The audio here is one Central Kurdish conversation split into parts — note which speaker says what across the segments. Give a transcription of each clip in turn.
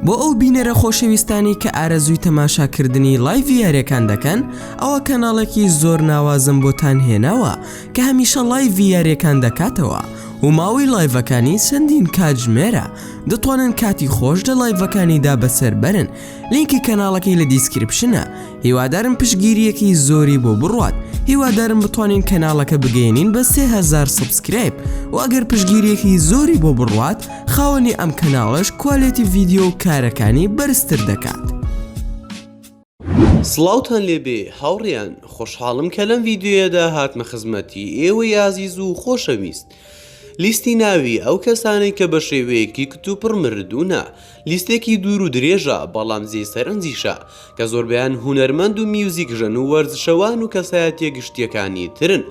Speaker 1: بۆ ئەو بینەرە خۆشەویستانەی کە ئارەزووی تەماشاکردنی live ی یاریەکان دەکەن ئەوا کەناڵێکی زۆر ناوازەم بۆتان هێناوە کە هەمیشە live ی یاریەکان دەکاتەوە و ماوەی live ەکانی چەندین کاتژمێرە دەتوانن کاتی خۆش لە live ەکانیدا بەسەر بەرن لینکی کەناڵەکەی لە description ە هیوادارم پشتگیریەکی زۆری بۆ بڕوات هیوادارم بتوانین کەناڵەکە بگەیەنین بە 3000 subscribe و ئەگەر پشتگیریەکی زۆری بۆ بڕوات خاوەنی ئەم کەناڵەش quality ڤیدیۆ و کارەکانی بەرزتر دەکات.
Speaker 2: سڵاوتان لێبێ هاوڕێیان خۆشحاڵم کە لەم ڤیدیۆیەدا هاتمە خزمەتی ئێوەی ئازیز و خۆشەویست لیستی ناوی ئەو کەسانەی کە بە شێوەیەکی کتوپڕ مردوونە لیستێکی دوور و درێژە بەڵام جێی سەرنجیشە کە زۆربەیان هونەرمەند و میوزیکژەن و وەرزشەوان و کەسایەتیە گشتیەکانی ترن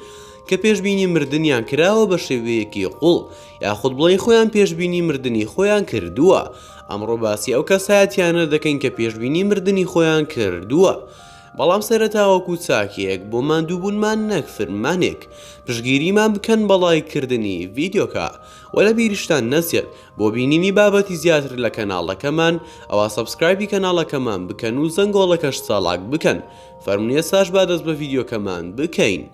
Speaker 2: کە پێشبینی مردنیان کراوە بە شێوەیەکی قوڵ یاخود بڵێین خۆیان پێشبینی مردنی خۆیان کردووە ئەمڕۆ باسی ئەو کەسایەتیانە دەکەین کە پێشبینی مردنی خۆیان کردووە بەڵام سەرەتا وەکو چاکێک بۆ ماندووبوونمان نەک فرمانێک پشتگیریمان بکەن بە ڵایک کردنی ڤیدیۆکە وە لەبیریشتان نەچێت بۆ بینینی بابەتی زیاتر لە کەناڵەکەمان ئەوا subscribe ی کەناڵەکەمان بکەن و زەنگۆڵەکەش چاڵاک بکەن فەرموون ئێستاش با دەست بە ڤیدیۆکەمان بکەین.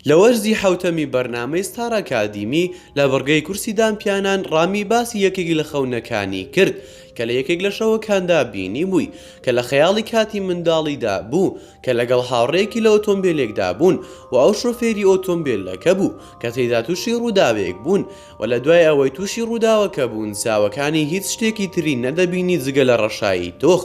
Speaker 2: لە وەرزی حەوتەمی بەرنامەی ستار ئەکادیمی لە بڕگەی کورسی دانپیانان ڕامی باسی یەکێک لە خەونەکانی کرد کە لە یەکێک لە شەوەکاندا بینیبووی کە لە خەیاڵی کاتی منداڵیدا بوو کە لەگەڵ هاوڕێیەکی لە ئۆتۆمبێلێکدا بوون و ئەو شۆفێری ئۆتۆمبێلەکە بوو کە تێیدا تووشی ڕووداوێک بوون و لە دوای ئەوەی تووشی ڕووداوەکە بوون چاوەکانی هیچ شتێکی تری نەدەبینی جگە لە ڕەشایی تۆخ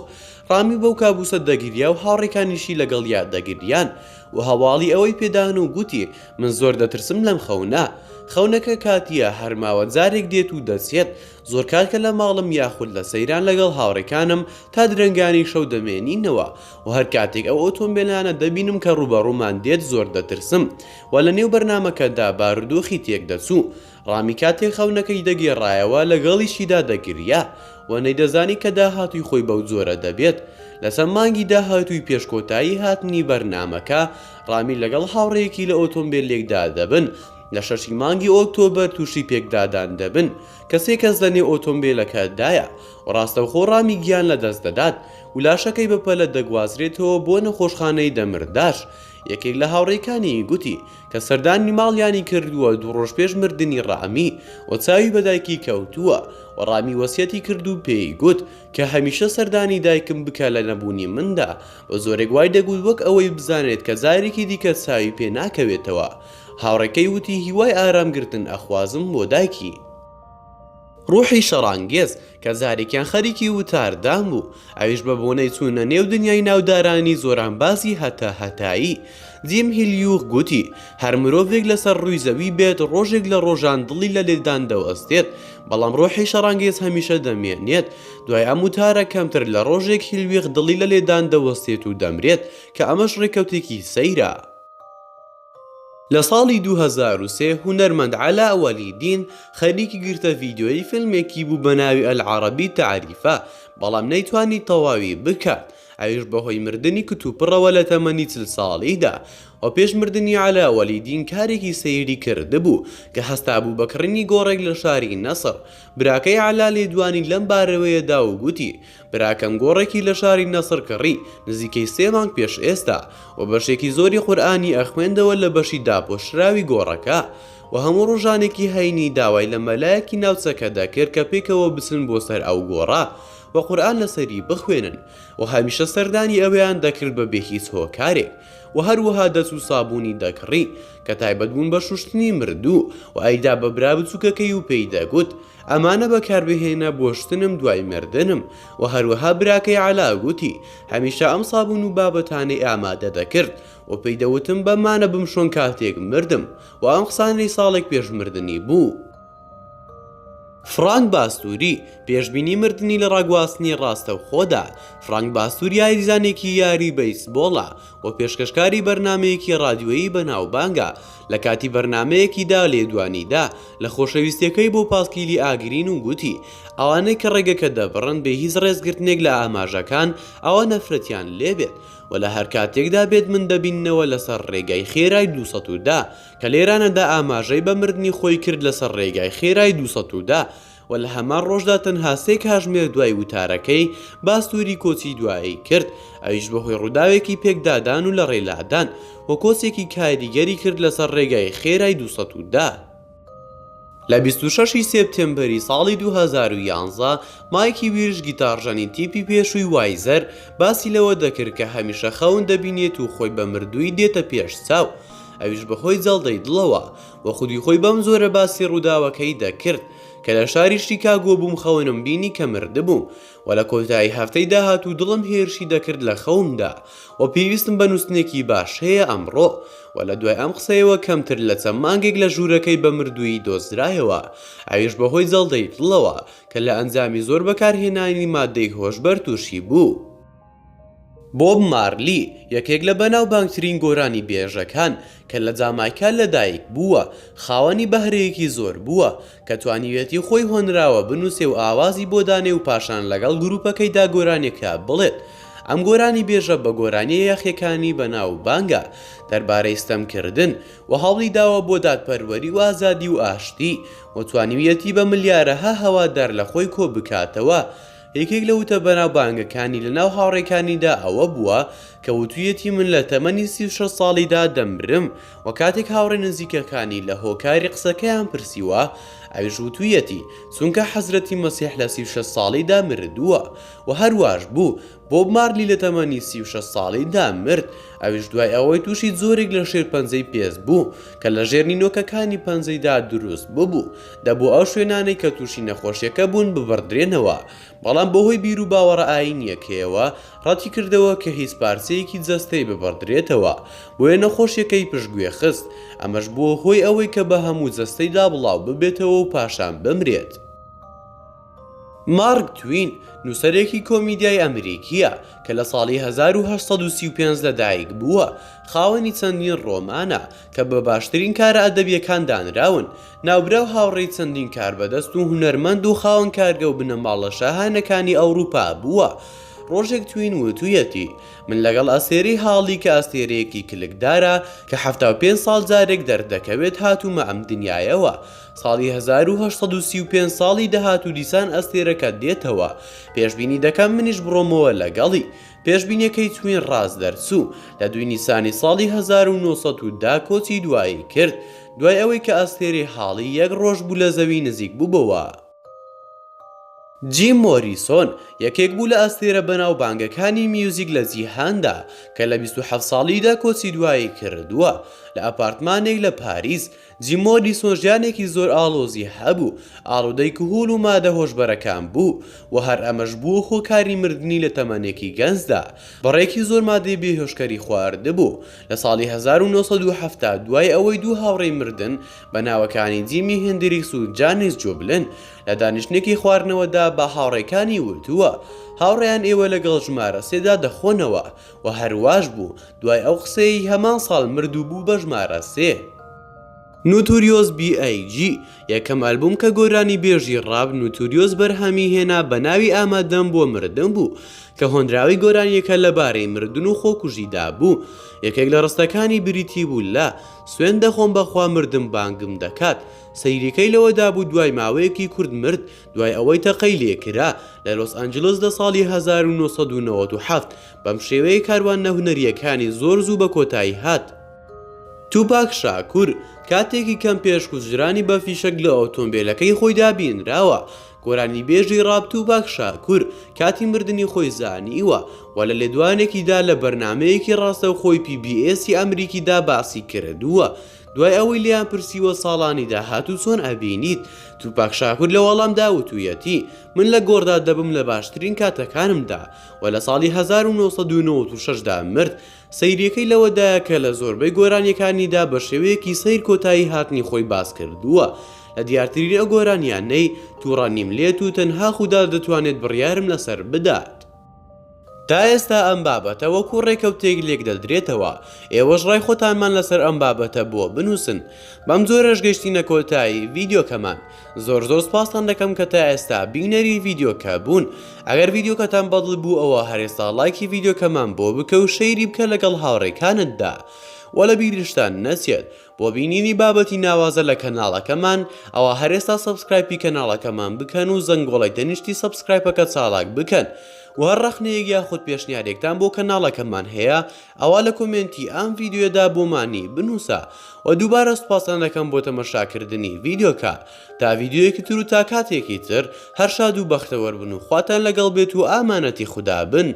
Speaker 2: ڕامی بەو کابوسە دەگریا و هاوڕێکانیشی لەگەڵیا دەگریان و هەواڵی ئەوەی پێدان و گوتی من زۆر دەترسم لەم خەونە. خەونەکە کاتییە، هەر ماوە جارێک دێت و دەچێت. زۆر کات کە لە ماڵم یاخود لە سەیران لەگەڵ هاوڕێکانم تا درەنگانی شەو دەمێنینەوە و هەر کاتێک ئەو ئۆتۆمبێلانە دەبینم کە ڕووبەڕوومان دێت زۆر دەترسم و لە نێو بەرنامەکەدا بارودۆخی تێکدەچوو. ڕامی کاتێک خەونەکەی دەگێڕایەوە لەگەڵیشیدا دەگریا و نەیدەزانی کە داهاتووی خۆی بەو جۆرە دەبێت. لە چەند مانگی داهاتووی پێش کۆتایی هاتنی بەرنامەکە، ڕامی لەگەڵ هاوڕێیەکی لە ئۆتۆمبێلێکدا دەبن. لە شەشی مانگی ئۆکتۆبەر تووشی پێکدادان دەبن کە سێ کەس لەنێو ئۆتۆمبێلەکەدایە و ڕاستەوخۆ ڕامی گیان لەدەست دەدات و لاشەکەی بەپەلە دەگوازرێتەوە بۆ نەخۆشخانەی دەمرداش. یەکێک لە هاوڕێکانی گوتی، کە سەردانی ماڵیانی کردووە دوو ڕۆژ پێش مردنی ڕامی و چاوی بە دایکی کەوتووە و ڕامی وەسیەتی کرد و پێی گوت کە هەمیشە سەردانی دایکم بکە لە نەبوونی مندا بە زۆرێک وای دەگوت وەک ئەوەی بزانێت کە جارێکی دیکە چاوی پێ ناکەوێتەوە هاوڕێکەی وتی هیوای ئارام گرتن ئەخوازم بۆ دایکی. ڕوحی شەڕانگێز کە جارێکیان خەریکی وتاردان بوو، ئەویش بە بۆنەی چوونە نێو دنیای ناودارانی زۆرانبازی هەتاهەتایی. جیم هیلیوخ گوتی، هەر مرۆڤێک لەسەر ڕووی زەوی بێت ڕۆژێک لە ڕۆژان دڵی لە لێدان دەوەستێت، بەڵام ڕۆحی شەڕانگێز هەمیشە دەمێنێت. دوای ئەم وتارە کەمتر لە ڕۆژێک هیلویخ دڵی لە لێدان دەوەستێت و دەمرێت، کە ئەمەش ڕێکەوتێکی سەیرە. لە ساڵی 2003 هونەرمەند عەلاء وەلی دین خەریکی گرتە ڤیدیۆیی فیلمێکی بوو بە ناوی العربی تعریفە بەڵام نەیتوانی تەواوی بکات ئەویش بەهۆی مردنی کتوپڕەوە لە تەمەنی 40 ساڵیدا و پێش مردنی عەلاء وەلی دین کارێکی سەیری کردبوو کە هەستابوو بە کڕینی گۆڕێک لە شاری نەسڕ براکەی عەلا لێدوانی لەم بارەوەیە دا و گوتی براکەم گۆڕێکی لە شاری نەسڕ کڕی نزیکەی سێ مانگ پێش ئێستا و بەشێکی زۆری قورئانی ئەخوێندەوە لە بەشی داپۆشراوی گۆڕەکە و هەموو ڕۆژانێکی هەینی داوای لە مەلایەکی ناوچەکە دەکرد کە پێکەوە بچن بۆ سەر ئەو گۆڕە و قورئان لەسەری بخوێنن و هەمیشە سەردانی ئەوێیان دەکرد بە بێ هیچ هۆکارێک و هەروەها دەچوو سابوونی دەکڕی کە تایبەت بوون بە شوشتنی مردوو و ئەیدا بە برا بچووکەکەی و پێی دەگوت ئەمانە بەکاربهێنە بۆ شتنم دوای مردنم وە هەروەها براکەی عەلا گوتی هەمیشە ئەم سابون و بابەتانەی ئامادە دەکرد و پێی دەوتم بەمانە بمشۆن کاتێک مردم وە ئەم قسانەی ساڵێک پێش مردنی بوو. فرانک باستوری، پێشبینی مردنی لە ڕاگواستنی ڕاستەوخۆدا، فرانک باستور یاریزانێکی یاری بەیسبۆڵە و پێشکەشکاری بەرنامەیەکی ڕادیۆیی بەناوبانگە، لە کاتی بەرنامەیەکیدا لێدوانی دا لە خۆشەویستیەکەی بۆ پاسکیلی ئاگرین و گوتی، ئەوانەی کە ڕێگەکە دەبڕن بێ هیچ ڕێزگرتنێک لە ئاماژەکان، ئەوا نەفرەتیان لێبێت و لە هەرکاتێکدا بێت من دەبیننەوە لەسەر ڕێگای خێرای 210. کە لێرانەدا ئاماژەی بە مردنی خۆی کرد لەسەر ڕێگای خێرای 210 و لە هەمان ڕۆژدا تەنها سێ کاژمێر دوای وتارەکەی باستوری کۆچی دوایی کرد ئەویش بەهۆی ڕووداوێکی پێکدادان و لەڕێ لادان و کۆچێکی کاریگەری کرد لەسەر ڕێگای خێرای 210. لە 26 ی سێپتێمبەری ساڵی 2011 مایکی ویرش گیتاڕژەنی تیپی پێشووی وایزەر باسی لەوە دەکرد کە هەمیشە خەون دەبینێت و خۆی بە مردوویی دێتە پێش چاو ئەویش بەهۆی جەڵدەی دڵەوە و خودی خۆی بەم جۆرە باسی ڕووداوەکەی دەکرد کە لە شاری شیکاگۆ بووم خەونم بینی کە مردبووم و لە کۆتایی هەفتەی داهاتوو دڵم هێرشی دەکرد لە خەومدا و پێویستم بە نووستنێکی باش هەیە ئەمڕۆ و لە دوای ئەم قسەیەوە کەمتر لە چەند مانگێک لە ژوورەکەی بە مردوویی دۆزرایەوە ئەویش بەهۆی جەڵدەی دڵەوە کە لە ئەنجامی زۆر بەکارهێنانی ماددەی هۆشبەر تووشی بوو. بۆب مارلی، یەکێک لە بەناوبانگترین گۆرانیبێژەکان کە لە جامایکا لەدایک بووە، خاوەنی بەهرەیەکی زۆر بووە، کە توانیویەتی خۆی هۆنراوە بنووسێ و ئاوازی بۆ دانێ و پاشان لەگەڵ گرووپەکەیدا گۆرانیەکە بڵێت. ئەم گۆرانیبێژە بە گۆرانییە یاخیەکانی بەناوبانگە دەربارەی ستەمکردن و هەوڵی داوە بۆ دادپەروەری و ئازادی و ئاشتی و توانیویەتی بە ملیارەها هەوادار لە خۆی کۆبکاتەوە. یەکێک لە وتە بەناوبانگەکانی لەناو هاوڕێکانیدا ئەوە بووە کە وتویەتی من لە تەمەنی 36 ساڵیدا دەمرم و کاتێک هاوڕێ نزیکەکانی لە هۆکاری قسەکەیان پرسیوە ئەویش وتویەتی چونکە حەزرەتی مەسیح لە 36 ساڵیدا مردووە و هەرواش بوو بۆب مارلی لە تەمەنی 36 ساڵیدا مرد ئەویش دوای ئەوەی تووشی جۆرێک لە شێرپەنجەی پێست بوو کە لە ژێر نینۆکەکانی پەنجەیدا دروست ببوو دەبوو ئەو شوێنانەی کە تووشی نەخۆشیەکە بوون ببڕدرێنەوە، بەڵام بەهۆی بیروباوەڕە ئایینیەکەیەوە ڕەتیکردەوە کە هیچ پارچەیەکی جەستەی ببڕدرێتەوە، بۆیە نەخۆشیەکەی پشتگوێ خست، ئەمەش بووە هۆی ئەوەی کە بە هەموو جەستەیدا بڵاو ببێتەوە و پاشان بمرێت. مارک توین، نووسەرێکی کۆمیدیای ئەمریکییە کە لە ساڵی 1835 لەدایک بووە، خاوەنی چەندین ڕۆمانە کە بە باشترین کارە ئەدەبییەکان دانراون، ناوبراو هاوڕێی چەندین کاربەدەست و هونەرمەند و خاوەن کارگە و بنەماڵە شاهانەکانی ئەوروپا بووە. ڕۆژێک توین وتویەتی، من لەگەڵ ئەستێرەی هاڵی کە ئەستێرەیەکی کلکدارە کە 75 ساڵ جارێک دەردەکەوێت هاتوومە ئەم دنیایەوە. ساڵی 1835 ساڵی داهاتوو دیسان ئەستێرەکە دێتەوە. پێشبینی دەکەم منیش بڕۆمەوە لەگەڵی. پێشبینیەکەی توین ڕاست دەرچوو، لە دووی نیسانی ساڵی 1910 کۆچی دوایی کرد، دوای ئەوەی کە ئەستێرەی هاڵی یەک ڕۆژ بوو لە زەوی نزیک بووبەوە. جیم مۆریسۆن یەکێک بوو لە ئەستێرە بەناوبانگەکانی میوزیک لە جیهاندا، کە لە 27 ساڵیدا کۆچی دوایی کردووە، لە ئەپارتمانێک لە پاریس، جیم مۆریسۆن ژیانێکی زۆر ئاڵۆزی هەبوو، ئاڵودەی کهول و مادە هۆشبەرەکان بوو و هەر ئەمەش بووە هۆکاری مردنی لە تەمەنێکی گەنجدا، بڕێکی زۆر مادەی بێهۆشکەری خواردبوو. لە ساڵی 1970 دوای ئەوەی دوو هاوڕێی مردن بە ناوەکانی جیمی هێندریکس و جانیس جۆبلن لە دانیشتنێکی خواردنەوەدا بە هاوڕێکانی وتووە هاوڕێیان ئێوە لەگەڵ ژمارە سێدا دەخۆنەوە و هەرواش بوو دوای ئەو قسەیەی هەمان ساڵ مرد و بوو بە ژمارە سێ. نوتوریۆس بی ئەی جی، یەکەم ئەلبوم کە گۆرانیبێژی ڕاپ نوتوریۆس بەرهەمی هێنا بە ناوی ئامادەم بۆ مردن بوو، کە هۆنراوەی گۆرانییەکە لەبارەی مردن و خۆکوژیدا بوو، یەکێک لە ڕستەکانی بریتی بوو لە، سوێند دەخۆم بەخوا مردن بانگم دەکات، سەیریەکەی لەوەدا بوو دوای ماوەیەکی کورت مرد دوای ئەوەی تەقەی لێکرا لە لۆس ئەنجلس لە ساڵی 1997، بەم شێوەیە کاروانە هونەرییەکانی زۆر زوو بە کۆتایی هات. توپاک شاکور، کاتێکی کەم پێش کوژرانی بە فیشەک لە ئۆتۆمبێلەکەی خۆیدا بینراوە، گۆرانیبێژی ڕاپ توپاک شاکور کاتی مردنی خۆی زانیوە و لە لێدوانێکیدا لە بەرنامەیەکی ڕاستەوخۆی پی بی ئێسی ئەمریکیدا باسی کردووە دوای ئەوەی لێیان پرسیوە ساڵانی داهاتوو چۆن ئەبینیت، توپاک شاکور لە وەڵامدا وتویەتی من لە گۆڕدا دەبم لە باشترین کاتەکانمدا و لە ساڵی 1996 دا مرد، سەیریەکەی لەوەدایە کە لە زۆربەی گۆرانیەکانیدا بە شێوەیەکی سەیر کۆتایی هاتنی خۆی باس کردووە. لە دیارترین ئەو گۆرانیانەی توڕە نیم لێت و تەنها خودا دەتوانێت بڕیارم لەسەر بدات. تا ئێستا ئەم بابەتە وەکو ڕێکەوتێک لێکدەدرێتەوە، ئێوەش ڕای خۆتانمان لەسەر ئەم بابەتە بۆ بنوسن. بەم جۆرەش گەشتینە کۆتایی ڤیدیۆکەمان. زۆر زۆر سوپاستان دەکەم کە تا ئێستا بینەری ڤیدیۆکە بوون. ئەگەر ڤیدیۆکەتان بەدڵ بوو ئەوە هەر ئێستا ڵایکی ڤیدیۆکەمان بۆ بکە و share ی بکە لەگەڵ هاوڕێکانتدا. وە لەبیرشتان نەچێت بۆ بینینی بابەتی ناوازە لە کەناڵەکەمان ئەوا هەر ئێستا subscribe ی کەناڵەکەمان بکەن و زەنگۆڵەی تەنیشتی subscribe ەکە چاڵاک بکەن وە هەر ڕەخنەیەک یاخود پێشنیارێکتان بۆ کەناڵەکەمان هەیە ئەوا لە comment ی ئەم ڤیدیۆیەدا بۆمانی بنوسە وە دووبارە سوپاستان دەکەم بۆ تەمەشاکردنی ڤیدیۆکە تا ڤیدیۆیەکی تر و تا کاتێکی تر هەر شاد و بەختەوەر بن و خواتان لەگەڵ بێت و ئامانەتی خودا بن.